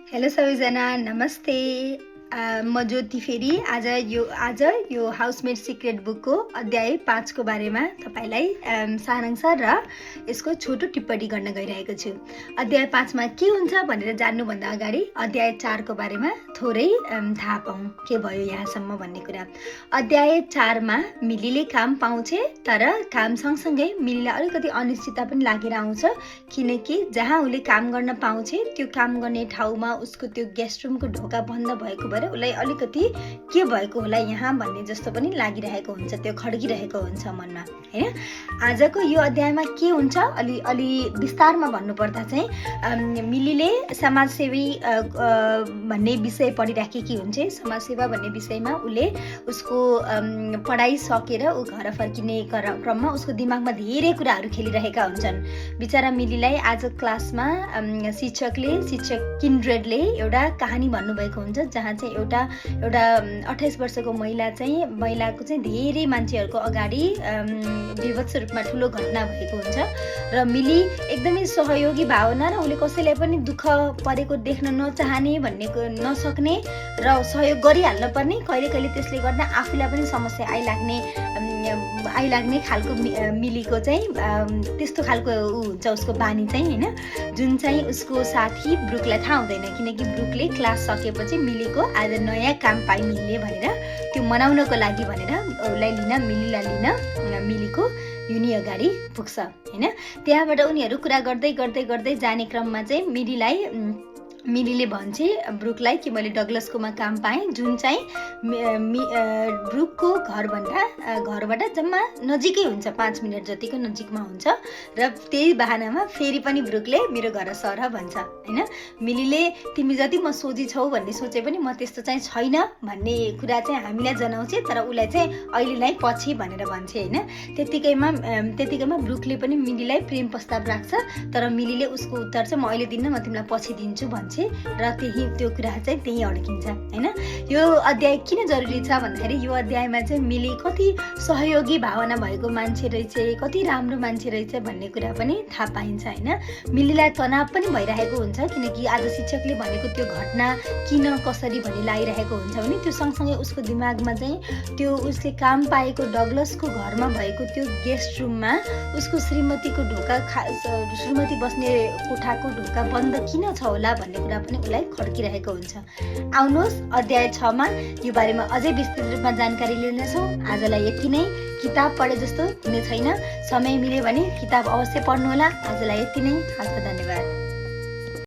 Hello सबैजना, नमस्ते। म ज्योति फेरि आज यो हाउसमेड सिक्रेट बुकको अध्याय 5 को बारेमा तपाईलाई सारांश र यसको छोटो टिप्पणी गर्न गइरहेको छु। अध्याय 5 मा के हुन्छ भनेर जान्नुभन्दा अगाडि अध्याय 4 को बारेमा थोरै थाहा पाऊँ के भयो यहाँसम्म भन्ने कुरा। अध्याय 4 मा मिलीले काम पाउँछे, तर काम सँगसँगै मिलीलाई अलिकति अनिश्चितता पनि लागेर आउँछ, किनकि जहाँ उले काम गर्न पाउँछे त्यो काम गर्ने ठाउँमा उसको त्यो गेस्ट रुमको ढोका बन्द भएको भएर उसलाई अलिकति के भएको होला यहाँ भन्ने जस्तो पनि लागिरहेको हुन्छ, त्यो खड्किरहेको हुन्छ मनमा, हैन। आजको यो अध्यायमा के हुन्छ अलि विस्तारमा भन्नुपर्दा चाहिँ मिलीले समाजसेवी भन्ने विषय पढिराखेकी हुन्छ। समाजसेवा भन्ने विषयमा उले उसको पढाइ सकेर ऊ घर फर्किने क्रममा उसको दिमागमा धेरै कुराहरू खेलिरहेका हुन्छन्। बिचरा मिलीलाई आज क्लासमा शिक्षक किन्ड्रेडले एउटा कहानी भन्नुभएको हुन्छ, जहाँ चाहिँ एउटा 28 वर्षको महिलाको चाहिँ धेरै मान्छेहरूको अगाडि विभत्स रूपमा ठुलो घटना भएको हुन्छ र मिली एकदमै सहयोगी भावना र उले कसैलाई पनि दुःख परेको देख्न नचाहने नसक्ने र सहयोग गरिहाल्न पर्ने, कहिले कहिले त्यसले गर्दा आफूलाई पनि समस्या आइलाग्ने खालको मिलीको चाहिँ त्यस्तो खालको हुन्छ उसको बानी चाहिँ, हैन। जुन चाहिँ उसको साथी ब्रुकलाई थाहा हुँदैन, किनकि ब्रुकले क्लास सकेपछि मिलीको आज नयाँ काम पाइमिल्ने भनेर त्यो मनाउनको लागि भनेर मिलीलाई लिन मिलीको युनि अगाडि पुग्छ, हैन। त्यहाँबाट उनीहरू कुरा गर्दै जाने क्रममा चाहिँ मिलीले भन्छे ब्रुकलाई कि मैले डगलसकोमा काम पाएँ, जुन चाहिँ ब्रुकको घरबाट जम्मा नजिकै हुन्छ, 5 मिनट जतिको नजिकमा हुन्छ र त्यही बहानामा फेरि पनि ब्रुकले मेरो घर सर भन्छ, हैन। मिलीले तिमी जति म सोझी छौ भन्ने सोचे पनि म त्यस्तो चाहिँ छैन भन्ने कुरा चाहिँ हामीलाई जनाउँछ, तर उसलाई चाहिँ अहिले नै पछि भनेर भन्छ, हैन। त्यतिकैमा ब्रुकले पनि मिलीलाई प्रेम प्रस्ताव राख्छ, तर मिलीले उसको उत्तर चाहिँ म अहिले दिन्न, म तिमीलाई पछि दिन्छु भन्छ र त्यो कुरा चाहिँ त्यही अड्किन्छ, हैन। यो अध्याय किन जरुरी छ भन्दाखेरि यो अध्यायमा चाहिँ मिली कति सहयोगी भावना भएको मान्छे रहेछ, कति राम्रो मान्छे रहेछ भन्ने कुरा पनि थाहा पाइन्छ, हैन। मिलीलाई तनाव पनि भइरहेको हुन्छ, किनकि आज शिक्षकले भनेको त्यो घटना किन कसरी भन्ने लागिरहेको हुन्छ भने त्यो सँगसँगै उसको दिमागमा चाहिँ त्यो उसले काम पाएको डगलसको घरमा भएको त्यो गेस्ट रुममा उसको श्रीमती बस्ने कोठाको ढोका बन्द किन छ होला भन्ने कुरा पनि उसलाई खड्किरहेको हुन्छ। आउनुहोस् अध्याय 6 मा यो बारेमा अझै विस्तृत रूपमा जानकारी लिनेछौँ। आजलाई यति नै। किताब पढे जस्तो हुने छैन, समय मिल्यो भने किताब अवश्य पढ्नुहोला। आजलाई यति नै। हस्त धन्यवाद।